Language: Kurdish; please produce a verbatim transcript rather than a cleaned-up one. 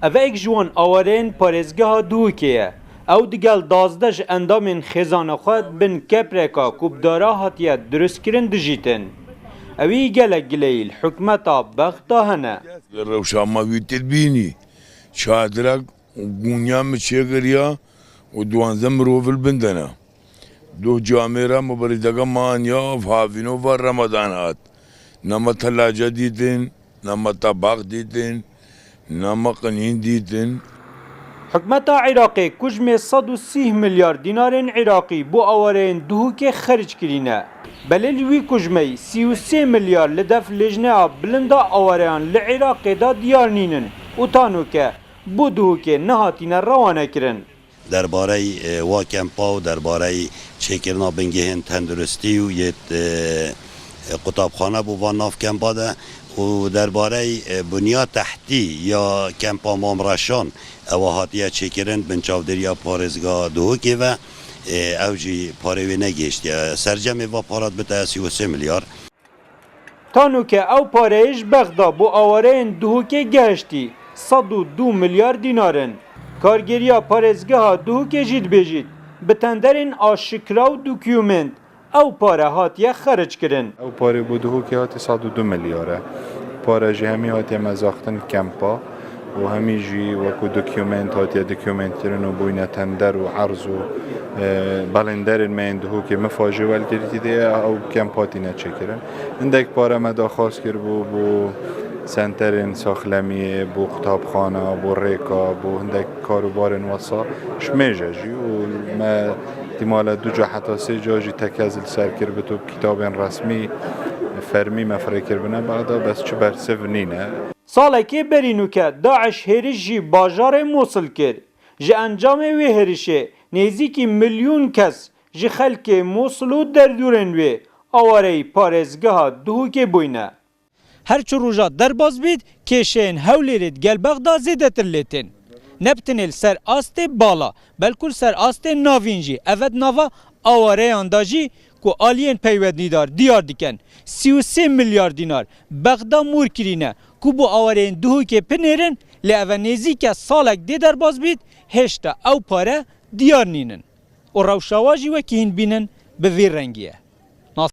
Ev êk ji wan awareyên parêzgeha Duhokê ye. Ew digel dazdeh ji endamên xêzana xwe bin kepreka ku bi dara hatiye dirustkirin dijîtin. Ewî gelek gileyî li hikûmeta Bexda hene. Rewşa me wî tê bînî. Çadirek gûnya min çêkiriya û duwanzeh mirov li bin de ne. Duh camêra me berî dege me aniya havîno va Remadan hat. Ne me telace dîtin, ne me tebax dîtin, ne me qinîn dîtin. Hikûmeta Iraqê kujmê sed û sî milyar dînarên Iraqî bo awareyên Duhokê xeric kirîne. Belê li wî kujmeyî sî û sê milyar li def lêjneya bilind a awareyan li Iraqê de diyar nînin û tanoke bo Duhokê nehatine rewanekirin. Derbarey, e, wa kempa û derbarey çêkirina bingehên tenduristî û yê, e, e, qutabxane bû van nav kempa de û derbarey, e, bunya tehtî ya kempa Mamreşan ewa hatiye çêkirin bin çavdêriya parêzga Duhokê ve, e, ew jî parê wê negihiştiye. Sercemê va para dibite sî û sê milyar. Tanoke ew pareyê ji Bexda bo awareyên Duhokê gehiştî sed û du milyar dînar in. Kargêriya parêzgeha Duhokê jî dibêjît, bi tenderên aşikra û dokumênt ew pare hatiye xeric kirin. Ew parê bo Duhokê hatî sed û du milyar e. Pare jî hemî hatiye mezaxtin kempa. û hemî jî wekû dokumênt hatiye dokumêntkirin û bûyne tender û erz û, e, belênderên me yên Duhokê mifajê welgirtî de ye, ew kemp hatine çêkirin. Hindek pare me daxwaz kiribû bo senterên saxlemiyê, bo qutabxana, bo rêka, bo hindek karûbarên wesa ji mêje jî û me tîmale du ca heta sê ca jî tekez li ser kiribit û kitabên resmî fermî me firê kiribine Bexda, bes çi bersiv nîne. Salekê berî nûke DAIŞ hêriş jî bajarê Mosil kir. Ji encamê wê hêrişê nêzîkî milyûn kes ji xelkê Mosil û derdorên wê awareyî parêzgeha Duhokê bûyne. Her çi roja derbas bît, kêşeyên Hewlêrê digel Bexda zêdetir lê tên. Ne bi tenê li ser astê bala, belkû li ser astê navîn jî, eve di nava awareyan de jî ku aliyên peywendîdar diyar dikin, sî û sê milyar dînar Bexda mûr kirîne ku bo awareyên Duhokê binêrin, lê eve nêzîke salek dê derbas bît, hêşta ew pare diyar nînin. Û rewşa wa jî wekî hîn bînin bi vî rengî ye.